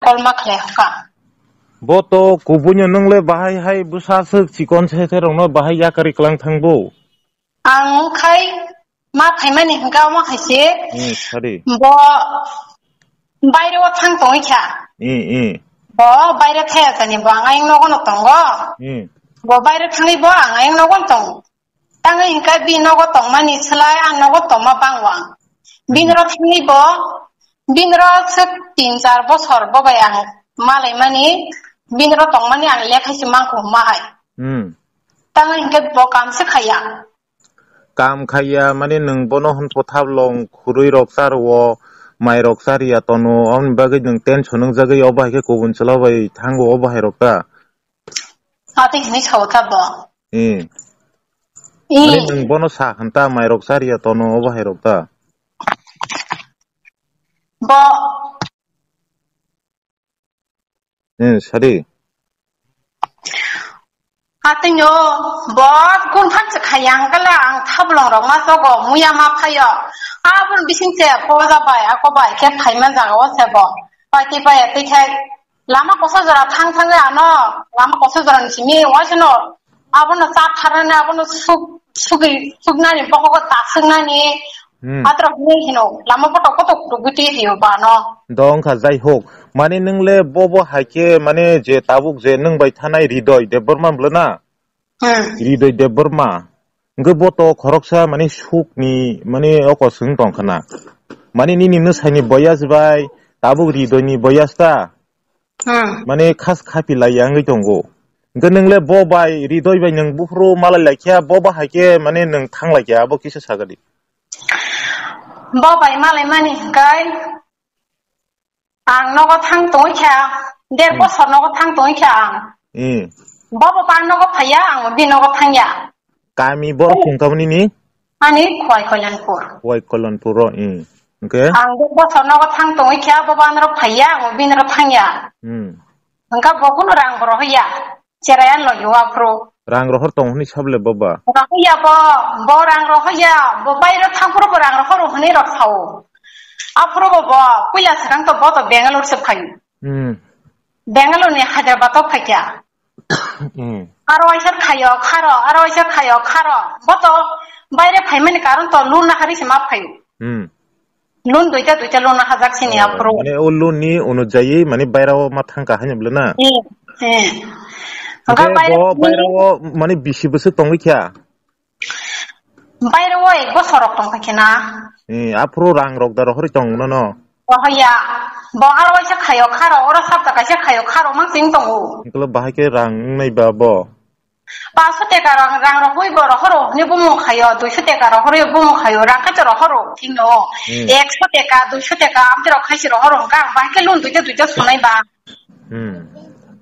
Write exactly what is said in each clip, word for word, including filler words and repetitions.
kolma khlai hoka. Bo to kubuino nwngle bahai hai bwsa swk chikon se se rokno bahai yakari klang thangbo. Ang khai ma phaimani hwnkha omo hai se. Hmm, sadi. Bo baire o thang tongwi kha. Hmm, hmm. Bo baire thaya jani bo ang ayang nogo no tongo. Hmm. Bo baire thangwi bo ang ayang nogo no tongo. Tangwi hwnkhe bini nogo tongmani slai ang nogo tongma bangwang. Bini ro thangwi bo, bini ro se tin char bosor bo bai ang malaimani, bini ro tongmani ang lekha se mangkuk ma hai. Hmm. Tangwi hwnkhe bo kam se khaiya. Kam khaiya mani nwng bono hwn phuthap long khurui rok charo, mai rok chariya tono, aboni bagwi nwng tension wngjagwi obo hai khe kubun chwla bai thango obo hai rok ta. Ati hinwi sao ta bo. Eh. Eh. Ani nwng bono sa khan ta, mairok chariya tono obo hai rok ta. Bo. Eh, sadi. Atino bo kun phan se khayang kala ang thablong rok ma sogo muya ma phayo. Abun bising se poja bai ako bai khe phaima jaga o se bo. Pai ti pai ti khai. Lama kosa jora thang thang ano, lama kosa jora ni simi waisano abono cha tharnani, abono suk, sugi, suknani, bohogo ta suknani, Hmm. Atro hino hino, lama koto koto kuru guti hino bano. Dong kha, jai hok. Mane nwng le bo bo hai khe, mane je tabuk je nwng bai thanai Hridoy Debbarma bwle na? Hmm. Hridoy Debbarma. Hwnkhe bo to khoroksa mane sukni mane oko swng tong khna. Mane nini nwsaini boyas bai tabuk Hridoyni boyas ta. Hmm. Mane khas khapi lai ya wngwi tongo. Hwnkhe nwng le bo bai Hridoy bai nwng buphuru malai lai khe bo ba hai khe mane nwng thang lai khe abo kisa sagadi. Bo bai malai mani hwnkhe Ang nogo thang tongwi kha, der Hmm. bosor nogo thang tongwi kha ang. Hmm. Bobo pa nogo phaiya, ang bi nogo thangya. Kami borok chwng tamo nini? Ani Khwai Kalyanpur. Khwai Kalyanpur ro, hmm. Hwnkhe? Ang der bosor nogo thang tongwi kha, bobo anoro phaiya, ang bi noro thangya. Hmm. Hwnkha bo kuno rang bo rohorya. Cherai ano logi o aphuru. Rang rohor tong hwnwi sable boba. Rohorya bo, bo rang rohorya, bo bairo thangphuru bo rang rohoro hwnwi rok sao. Aphuru bo, bo puila swkang to bo to Bangalore se phai. Hmm. Bangalore ni Hyderabad o phaikya. Hmm. Aro waisa khayo kharo, aro waisa khayo kharo. Bo to baire phaimani karon to loan na hari se ma phaio. Hmm. Loan duita duita loan hajak sini Oh, aphuru. Mane o loan ni onujayi mane bairao ma thangka haino bwle na? Eh, eh. Hwnkhe Hwnkhe bairao bo ni bairao mane bisi bwswk tongwi kha? Bairao ek bosor rok tongkha khe na. Eh, aphuru rang rok da rohorwi tong nono? Rohorya. Bo aro waisa khayo kharo, oro sapta kaisa khayo kharo mang sing tongo. Hwnkhe bahai khe rang wngnai ba bo? Paso teka rang, rang rohorwi bo rohoro hwnwi bumung khayo, duiso teka rohorwi bumung khayo, rang khaito rohoro, thikno. Hmm. Ekso teka, duiso teka, amtwi rok khaisi rohoro hwnkha, ang bahai khe loan duita duita sunai ba. Hmm.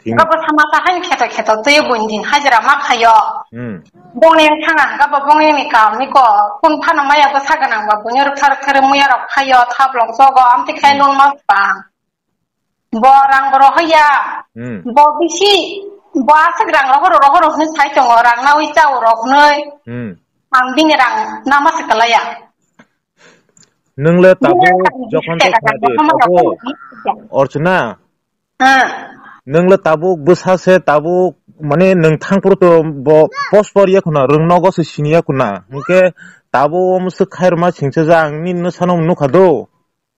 Thik. Hwnkha bo sama sa haino kheto kheto twiwi buini din hajira ma khayo. Hmm. Bongni wng thanga hwnkha bo bongni ni kaam ni ko, kun phano maya bwsa gwnang ba buino rwkha rwkha rw muya rok khayo, thablong chogo, amtwi khai Hmm. loan ma ba. Bo rang bo rohorya. Hmm. Bo bisi, bo aswk rang rohoro, rohoro hwnwi sai tongo, rang naui chao rok hwnwi. Hmm. Ang bini rang nama se kalaya. Nwng le tabuk jokhon tei khadi, tabuk Orchana. Hmm. Nwng le tabuk bwsa se tabuk, mane nwng thangphuru to bo post por ya khuna, rwng nogo se sini ya khuna. Hwnkhe tabuk omo swk khairokma singcha ja, ang nini no sano nukha do.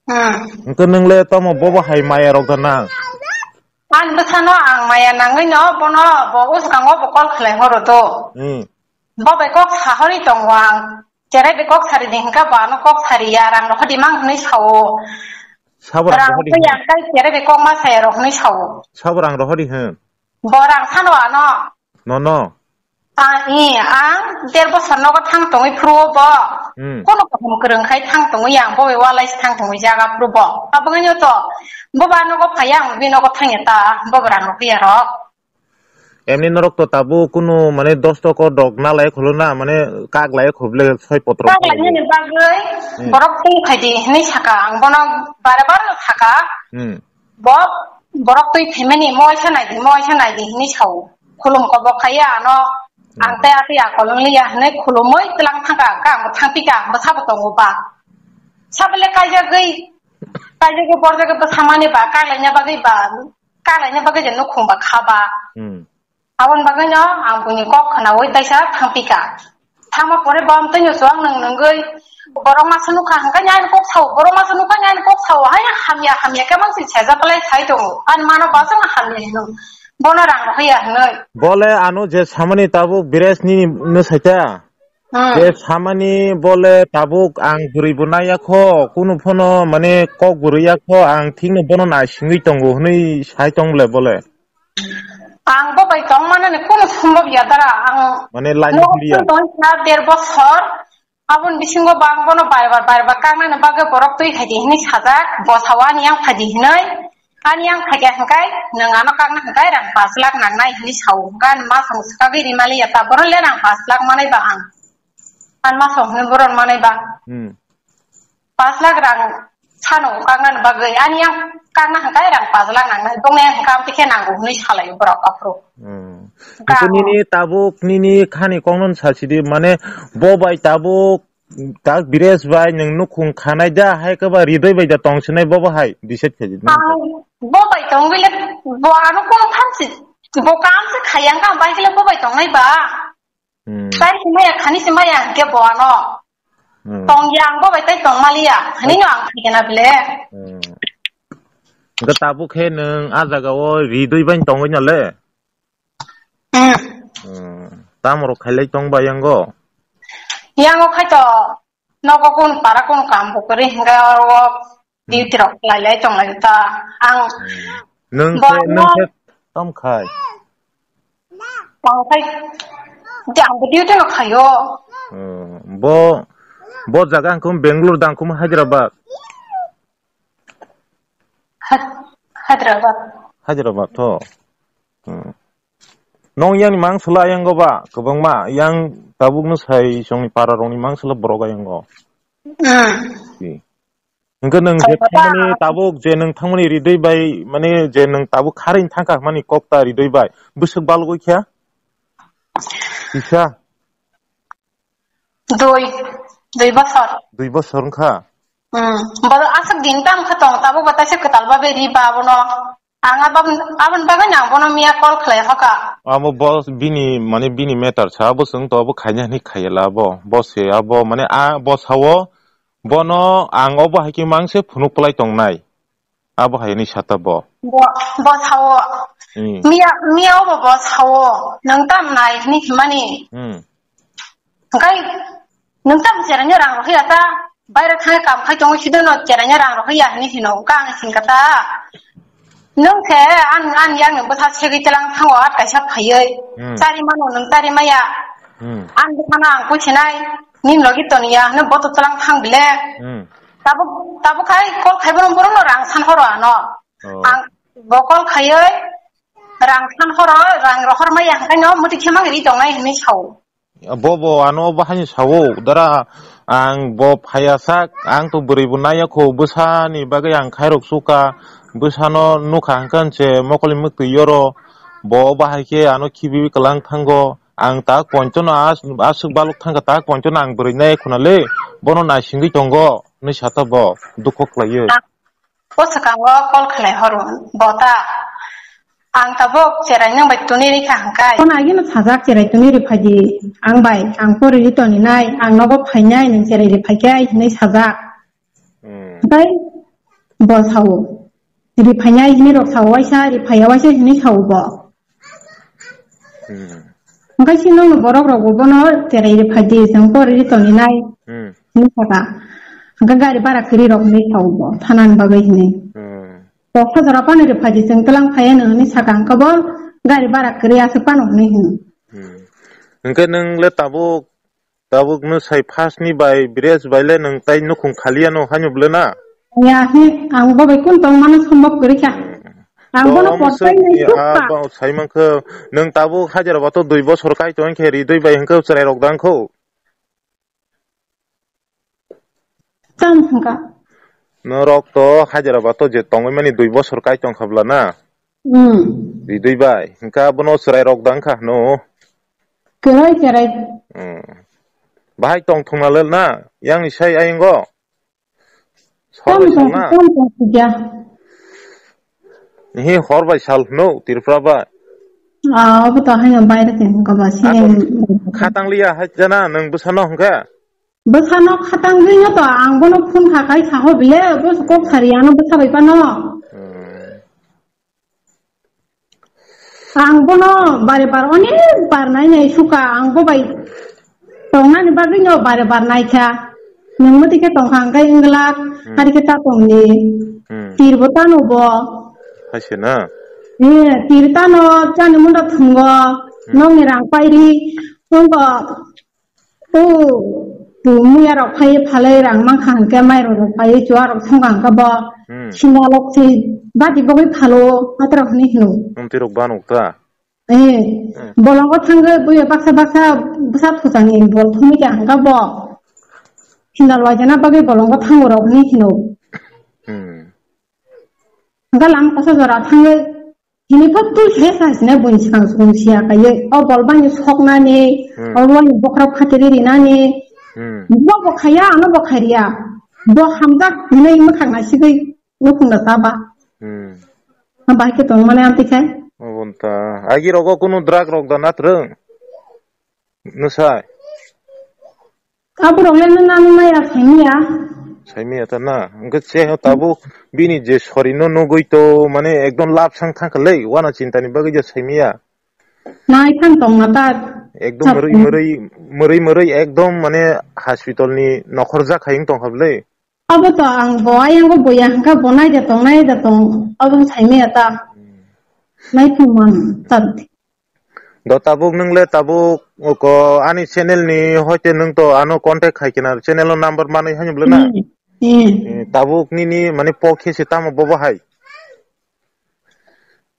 Hmm. Hwnkhe nwng le tamo bobo hai maya rok da nang? Ang bwsano ang maya nangwi no bono bo uskango bo call khlai horo do. Hmm. Bo bai kok sahori tongo ang. Cherai bai kok sari di hwnkha bo ano kok sari ya rang rohor di mang hwnwi sao. Sabo rang Rang rohor di tei hwn. Ang tai cherai bai kok ma saya rok hwnwi sao. Sabo rang rohor di hwn. Bo rang sano ano. Nono. Ah, i, ang der bosor nogo thang tongwi phuru o bo. Hmm. Kono kaham kwrwng khai thang tongwi ang bo walai se thang tongwi jaga phuru bo. Aboni to bo ba nogo phaiya ang bini nogo thangya ta bo rang rok ya rok. Emni norok to tabuk kunu mane dos tokor rok na lai kholo na mane kak lai khoble soi potro. Kak lai ni bagwi Hmm. Borok tong khai di hinwi saka ang bono bare bare no saka. Hmm. Bo borok twi phaimani mo waisa nai di, mo waisa nai di hinwi sao. Khulum ko bo khaiya ano. Hmm. Ang tei atwi akol wng liya hinwi khulumwi tlang thangka, ka ang bo thangpika, ang bo sabo tongo ba. Sabole kaijagwi Kaijagwi borjagwi bwsamani ba kalaina bagwi ba, kalaina bagwi je nukhung ba kha ba. Hmm. Aboni bagwino ang buini kok khwnaui taisa thangpikha. Thangma pore bo amtwino chuwak nwng nwngwi borok masa nukha hwnkhe ani kok sao, borok masa nukha ani kok sao, hai hamya hamya khe mansi saijak kwlai sai tongo. Ani mano bo aswkno hamya hino. Bono rang rohorya hwnwi. Bole ano je samani tabuk Biraj nini no saita. Hmm. Je samani bole tabuk ang bwrwi bo naiya kho, kunu phano mane kok bwrwi ya kho, ang thikno bono naisingwi tongo hwnwi sai tong bole bole. Ang bo bai tong manani kunu sombhob ya dara, ang Mane laina nogo hiliya. Tong kha der bosor, aboni bisingo bo ang bono bar bar, bar bar kaknani bagwi borok twi khaidi hwnwi sajak, bo sao ani yang phaidi hwnwi. Ani yang phaikha hwnkhe, nwng ano kakna hwnkhe rang pash lakh nangnai hwnwi sao. Hwnkhe ani masong swkagwi rimaliya, ta bono le rang pash lakh manai ba ang. Ani masong hwnwi boron manai ba. Hmm. Pash lakh rang sano kaknani bagwi. Ani yang kakna hwnkhe rang pash lakh nangnai. Bongni yang hwnkhe amtwi khe nango hwnwi salaio borok aphuru. Hmm. Ka Hwnkhe nini tabuk nini khani kokno sachidi, mane bo bai tabuk tak Biraj bai nwng nukhung khanai da, hai khe ba Ridoi bai da tong sinai bo bo hai decide khaidi. Ang bo bai tong bile bo ano kono thamsi, bo kam se khayang ka bai kile bo bai tong nai ba. Hmm. Tai si maya khani si maya ke bo ano. Hmm. Tong ya ang bo bai tai tong maliya. Hani no ang khai na bile. Hmm. Ga tabu khe nwng a jaga o Ridoi bai tongwi na le. Hmm. Hmm. Tamo rok khailai tong ba yango? Yango khai to nogo kun para kun kam bo kori hinga oro Hmm. duty rok lai lai tong lai ta. Ang Hmm. Nwng bo khe, ano nwng khe tom khai? Tang khai. Jang bo duty no khayo. Hmm. Bo, bo jaga hwnkhe Bangalore dang kum Hyderabad? Had-, Hyderabad. Hyderabad to. Hmm. Nong yang mang sula yang go ba, kwbangma yang tabuk no sai songni para rongni mang sula borok yang go. Hmm. Si. Hwnkhe nwng je Khaipata thangmani tabuk je nwng thangmani Ridoi bai, mane je nwng tabuk kharwi thangkha hwnmani kokta Ridoi bai, bwswk balgwi kha? Kisa? Dui, dui bosor. Dui bosor wngkha? Hmm. Bo aswk din tam kha tong, tabuk bo taisa kwtal babe ri ba abono. Ang abon, aboni bagwi ang bono miya call khlai hoka. Abo boss bini, mane bini matter sa, abo chwng to abo khaina hwnwi khaiya la abo. Boss se abo, mane a boss sao, bono ang obo hai khe mang se phunuk kwlai tongnai. Abo hai hwnwi sata bo. Bo, bo sao. Hmm. Miya, miya obo bo sao. Nwng tam nai hwnwi himani. Hmm. Hwnkhe nwng tamo cheraino rang rohorya ta? Baira thangwi kam khai tongo, sidono cheraino rang rohorya hinwi hino, hwnkhe ang singkha ta? Nwng khe an, an yakni bwsa segwi twlang thango, at kaisa phaiwi. Hmm. Chari mano nwng chari maya. Hmm. An bwsano ang puisinai, nini logi toniya hwnwi boto twlang thang bile. Hmm. Tabuk, tabuk khai call khai bono borokno rang san horo ano. Oh. Ang bo call khaiwi rang san horo, rang rohor maya hwnkhe no muti khe mang ri tongnai hinwi sao. Bo bo ano bo haino sao, dara ang bo phaiya sak, ang to bwrwi bo naiya kho, bwsani bagwi ang khairok suka, bwsano nukha hwnkhe se mokolni mwktwi yoro, bo bahai khe ano khibiwi kwlang thango, ang tak pointono as-, aswk balok thangkha, tak pointono ang bwrwi naiya khuna le, bono naisingwi tongo, hwnwi sata bo, dukho khlaiwi. O swkango call khlai horo, bo ta. Ang tabuk cherai nwng bai tuni rikha hwnkhe. Kono agino sajak cherai tuni riphai di, ang bai, ang pori ri toni nai, ang nogo phainai, nwng cherai riphai khe, hinwi sajak. Hmm. Hwnkhe bo sao, riphainai hinwi rok sao, waisa riphaiya waisa hinwi sao bo. Hmm. Hwnkhe sino no borok rok bo bono cherai rw phai di, chwng pori ri toni nai. Hmm. Hinwi saka. Hwnkhe gari bara kwrwi rok hinwi sao bo, thana ni bagwi hinwi. Hmm. Koksa jora pani rw phai di, chwng twlang phai ya nw hinwi saka, hwnkhe bo gari bara kwrwi aswk pano hinwi hino. Hmm. Hwnkhe nwng le tabuk Tabuk no sai first ni bai Bires bai le nwng tai nukhung khaliya no haino bwle na? Ya, he, ang bo bai kun tong mano sombok kwrwi kha. Hmm. Ang bono To portai musi, nai ah, sukha. Bo sai mankhe nwng tabuk Hyderabad o dui bosor kai tong khe ri dui bai hwnkhe chwrai rok dang kho. Tam hwnkha. Norok to Hyderabad o je tongwi mani dui bosor kai tong kha bwla na? Hmm. Ri dui bai. Hwnkha bono chwrai rok dang kha no. Kwrwi chwrai. Hmm. Bahai tong thung na lel na? Yang ni sai ayang go? Hor bai sal na? Tam tong sukya. Hi hor bai sal no Tripura bai. Ah, obo to haino baire tong ka ba, sini. Ako khatang liya hai jana nang bwsano hwnkha? Bwsano khatang jino to, ang bono phone kha kai saho bile, bo kok sari ano bwsa bai pano. Hmm. Ang bono bare bar onek bar nai nai suka, ang bo bai tongnani bagwi no bare bar naikha. Nwng mwtwi khe tongkha hwnkhe wngla, hmm, hari khe ta tongdi. Hmm. Tir bo tano bo. Hai se na? Eh, tir tano, chani munda thwngo, hmm, nokni rang pairi, wngkha. O, o, muya rok phai phalai rang mankha hwnkhe, mai rok phai chuwa rok thongkha hwnkhe bo, hmm, sima lok si bati bagwi phalo, atrok hwnwi hino. Amtwi rok banok ta? Eh, hmm, bolongo thangwi buya baksa baksa bwsa thusani bol thumwi kha hwnkhe bo, sindal waijana bagwi bolongo thango rok hwnwi hino. Hmm. Hwnkhe lama kosa jora thangwi, hini pho twi khe sa sine buini swkang swkang siya kaiwi. O bol bangni soknani, hmm, o bangni bokhorok khatiri rinani. Hmm. Bo bo khaiya, ano bo khairiya. Bo hamjak hinwi mwkhang naisigwi nukhung da ta ba. Hmm. Bahai khe tongmani amtwi khe. Obonta. Agi rogo kunu drug rok da natrwng? Nwsai? Aborok le nang nang nai ya saimaya. Saimaya ta na. Hwnkhe che tabuk bini je sorino nugwi to mane ekdom lapsang thangkha le, wana chintani bagwi je saimaya. Nai thang tongna ta. Ekdom murui murui, murui murui ekdom mane hospital ni nokhorjak hai wng tongkha le. Abo to ang bo ayang bo ya hwnkha bo nai da tong, nai da tong. Abo saimaya ta. Hmm. Nai thang man ta. Do tabuk nwng le tabuk ko ani channel ni hoite nwng to ano contact khai kena channel o number manwi haino bole na? Hmm. Hmm. Eh, tabuk nini mane pokhe se tamo bobo hai.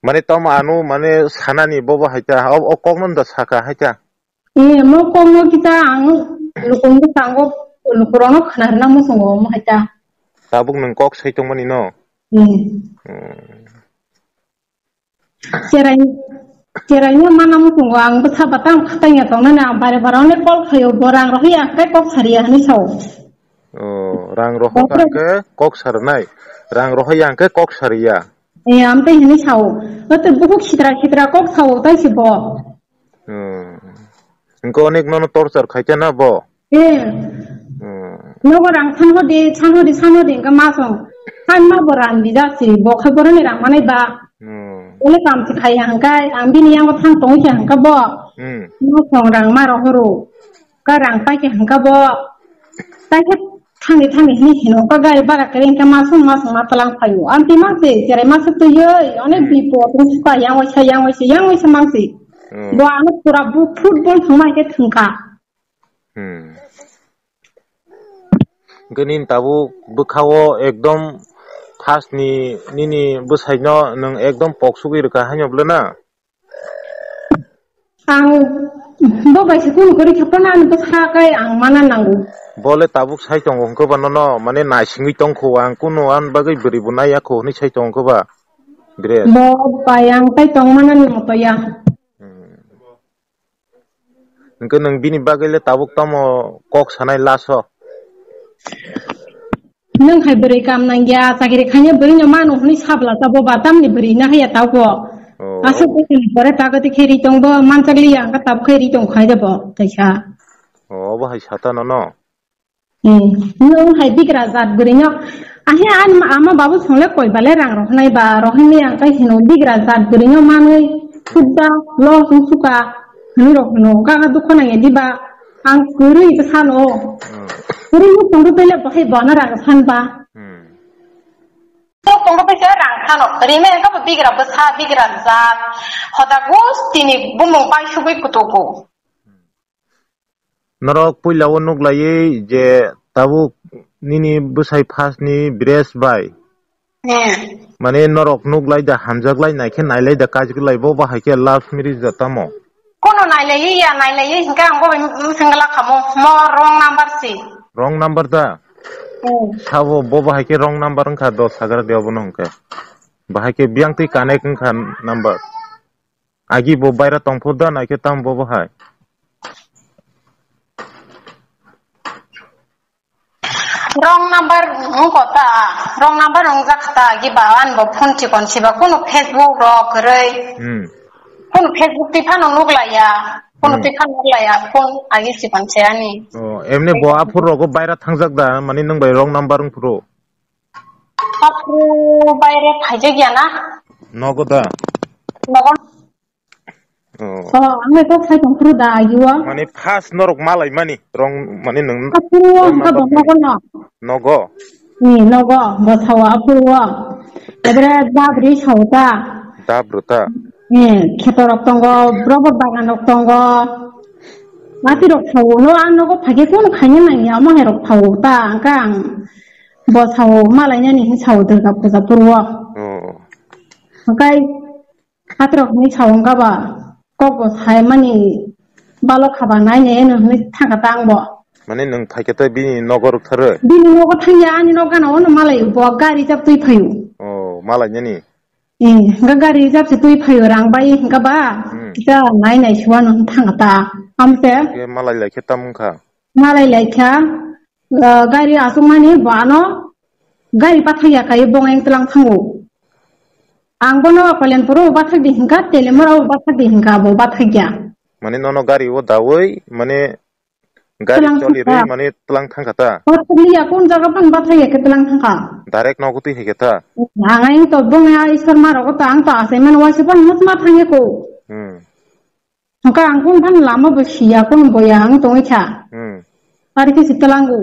Mane tamo ano mane sanani bobo hai ta o, o kok no da saka hai ta. Eh, mo kok no kita ang lukung tango lukurano khana rwna musungo mo hai ta. Tabuk nwng kok sai tongmani no? Hmm. Hmm. Cherai, cherai no mana muchungo ang bwsa batang khatang ya tongnani ang bare bare onek call khaio bo rang rohorya khe kok sariya hinwi sao. O, rang rohor kha khe kok sarnai, rang rohorya khe kok sariya. E, amtwi hinwi sao. Ote bukhuk sitra sitra kok sao tai se bo. Hmm. Hwnkhe onek nono torture khaikhe na bo? Eh. Hmm. Nogo rang san hodi, san hodi, san hodi, hwnkhe ma song. Hai ma bo rang di jasi, bo khai boroni rang manai ba. Hmm. Ole kam se khai hwnkhe, ang bini yango thang tong khe hwnkhe bo. Hmm. Ma song rang ma rohoro. Ka rang pai khe hwnkhe bo. Tai khe thangni thangni hini hino, ka gari bara kere hwnkhe ma song, ma song ma tlang phaio. Ang ti ma se, cherai ma se twi oi, onek hmm, bipo, tong suka, yang waisa, yang waisa, yang waisa ma se. Hmm. Bo ano pura bu football thwngma hai khe thwngkha. Hmm. Hwnkhe nini tabuk bwkhao ekdom first ni nini bwsaino nwng ekdom pok sugwi rwkha haino bwle na? Ang bo bai se kunu kwrwi khe phano ani bwsa kai ang mana nango. Bo le tabuk sai tongo hwnkhe ba nono mane naisingwi tongkho ang kunu ani bagwi bwrwi bo naiya kho hwnwi sai tongo hwnkhe ba. Dress. Bo bai ang tai tong manani moto ya. Hmm. Hwnkhe nwng bini bagwi le tabuk tamo kok sanai last o? Nwng hai bwrwi kam nangya, chakri khaina bwrwino mano hwnwi sabla ta boba tamni bwrwi na haya tauko. Oh. Aswk bwswkni pore tagoti khe ri tongbo manchakliya, hwnkhe tabuk khe ri tong khai de bo kaisa. Oh, obo hai sata nono? Hmm. Nwng hai bigra jat bwrwino. Ahe ani ama babu songle koi bale rang rohornai ba, rohornai ang kai hino bigra jat bwrwino manwi sukda, loss wng suka, hwnwi rok hino, gaga dukho nangya diba, ang kwrwi bwsano. Hmm. Kwrwi no tongdo tele bahai bono rang san ba. Hmm. To tongdo tele rang sano, rime ang kabo bigra bwsa, bigra jat, hoda gustini bumung pai sugwi kutuku. Norok puila o nuk laiwi je tabuk nini bwsai first ni bres bai. Hmm. Mane norok nuk lai da hamjak lai nai khe nai lai da kajik lai bo bahai khe love marriage da tamo. Kono nai lai ya, nai lai hingke ang bo sengla kamo mo wrong number si. Wrong number da? Hmm. Sabo bo bahai khe wrong number wngkha dos hajar de obono hingke. Bahai khe biyang twi connect wngkha number. Agi bo baira tongphuru da naikhe tamo bo hai? Wrong number wngkha ta, wrong number wngjak ta, giba ani bo phone chikon siba, kuno Facebook rok kwrwi, Hmm. kuno Facebook twi phano nuklaiya, kuno Hmm. twi phano nuklaiya, phone agi chikon se ani. Oh, emni bo aphuru rogo baira thangjak da, mani nwng bai wrong number wngphuru? Aphuru baire phaijak ya na? Nogo da? Nogo. Oh. Oh, ang bai kok sai tong phuru da, ayo. Mani first norok malai mani, wrong, mani nwng Aphuru wrong ang ka number dong mani. Nogo no. Nogo? Ni, nogo, bo sao aphuru o. Ebere dabri sao ta. Dabru ta? Ni, kheto rok tongo, robot bagan rok tongo. Mati rok sao, no ang nogo phage kuno khaina nangya, mo hai rok sao ta, ang ka ang. Bo sao, malai nani hin sao, Durga puja phuru o. Oh. Ang kai, Hatrok ni sao wngkha ba, kok bo sai mani balo khaba nai ne no hwnwi thangkha ta ang bo. Mane nwng phaikhe tei bini nogo rwktharwi? Bini nogo thangya, ani nok gana ono malai bo gari jab twi phaio. Oh, malai nani? Eh, hwnkha gari jab se twi phaio, rang bai hwnkha ba, Hmm. kisa nai nai suwa no thangkha ta. Amse? Khe malai lai khe tam wngkha? Malai lai kha, ah, gari aswk mani bo ano gari pathak ya kai bongeng tlang thango. Ang bono Kalyapur o bathak di hinka, Telemara o bathak di hinka, bo bathak ya. Mane nono gari o dawi, mane gari Tlang choli thangka. Rwi, mane tlang thangkha ta? Bathak liya, kun jaga pan bathak ya ke tlang thangka. Direct nogo twi hai khe ta? Ang ayang to bong ya, Ishwar ma rogo to ang to asai man waisa pan mus ma thangya ko. Hmm. Hwnkha ang kun phan lama bo siya, kun boya ang tongwi kha. Hmm. Ari khe si tlango.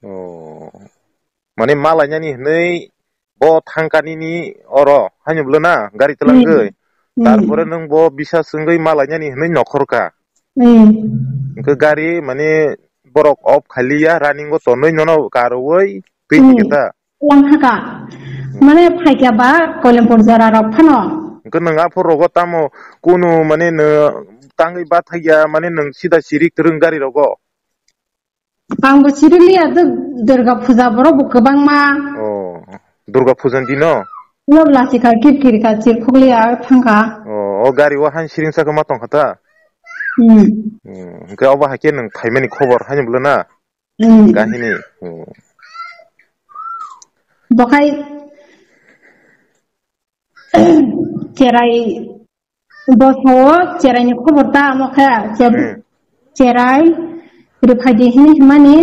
Oh. Mane malainani hwnwi bo thangkani ni oro, haino bwlwna gari tlangwi. Hmm. Hmm. Tarpore nwng bo bisa swngwi malainani hwnwi nokhorkha. Hmm. Hwnkhe gari mane borok off khailiya, running o tonwi nono karwi twi Hmm. thikhe ta. Lang thaka. Mane phaikya ba Koilampur jora rok phano. Hwnkhe nwng aphuru rogo tamo kunu mane nwng tangwi bathakya mane nwng sida sirik twrwng gari rogo? Ang bo sirik liya, Durga puja borok bo kwbangma. Oh, Durga puja ni dino? Lobla sikha kip kiri ka chir khukliya thangkha. Oh, o gari o han siring sakha ma tongkha ta? Hmm. Hmm, hwnkhe obo haikhe nwng phaimani khobor haino bwlwna? Hmm. Kahini. Hmm. Bokhai cherai, bo sao cherai ni khobor ta amo khe, che-, Hmm. cherai rwphaidi hini himani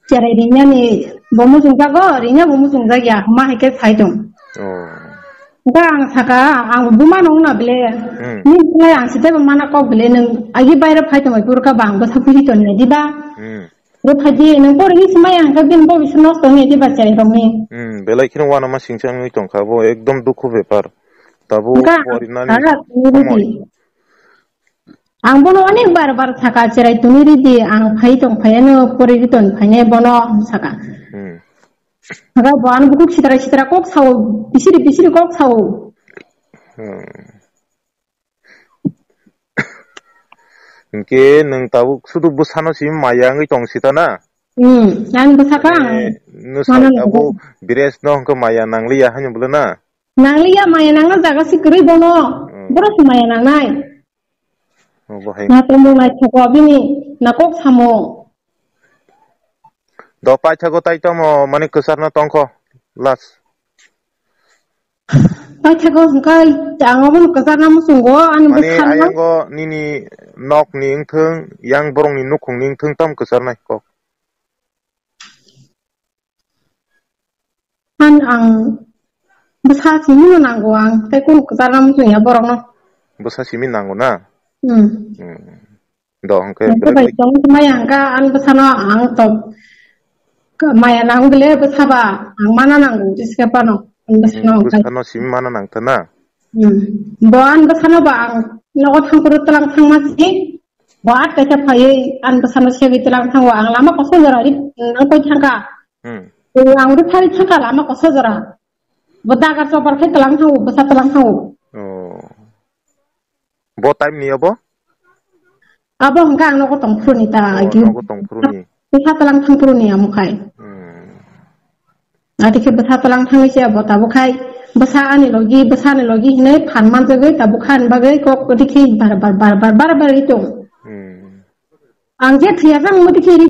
cherai rinani bo muchungjago, rina bo muchungjak ya, ma hai khe sai tong. Oh. Da ang saka, ang buma nong na bele. Hmm. Ni lai ang site mana kok bele nung agi baire phai tong, purka bang bo sapu hi ton ne diba. Hmm. Rwphaidi, nwng porigwi swmai ang khe bini bobiswk nosto wngya khe ba cherai rokni. Hmm, belai kheno uanama singcha wngwi tongkha, bo ekdom dukhu bepar. Tabuk hwnkha porinani saga tini somoi. Ridi. Ang bono onek bar bar saka cherai tini ridi, ang phai tong phaiano porigwi tong phainai bono saka. Hmm. Hwnkha bo ano bukhuk sitra sitra kok sao, bisiri bisiri kok sao. Hmm. Hwnkhe nwng tabuk sudu bwsano simi maya wngwi tong sita na? Hmm, ang bwsakha ang. Nwsai tabuk Bires no hwnkhe maya nangliya haino bwlwna? Nangliya, maya nangna jaga si kwrwi bono. Hmm. Borok se maya nangnai. Oh, bohai. Na tongmung naithokgo bini, na kok samo. Do paithago tai tamo mani kwcharno tongkho last. Paithago hwnkhe ang obono kwcharna muchungo ani mani bwskango. Ayango nini nokni wngthung, yang borokni nukhungni wngthung tamo kwcharnai kok. An ang bwsa simi no nango ang, tei kunu kwcharna muchung ya borok no. Bwsa simi nango na? Hmm. Hmm. Do hwnkhe ang belai bai tong maya hwnkha, an bwsano ang to maya nang bele bwsa ba ang mana nango, jiske pano. An bwsano Hmm, hwnkha. Bwsano simi mana nangtha na? Hmm. Bo an bwsano ba ang nogo thangphuru tlang thangma si. Bo at kaisa phaiwi an bwsano segwi tlang thango. Ang lama koso jora ri, ang koi thangkha. Hmm. Ang ri phari thangkha lama koso jora. Bo dagar chopar khai tlang thango, bwsa tlang thango. Oh. Bo time ni abo? Abo hwnkha ang nogo tongphuru ni ta. Oh, agi nogo tongphuru ni. Bwsa tlang thangphuru ni amo khai. Hmm. Ati khe bwsa tlang thangwi se abo tabuk khai bwsa ani logi, bwsa ani logi hinwi phan manjagwi tabuk kha ani bagwi kok oti khe bar bar bar bar bar bar ri tong. Hmm. Ang je thwiya jang oti khe ri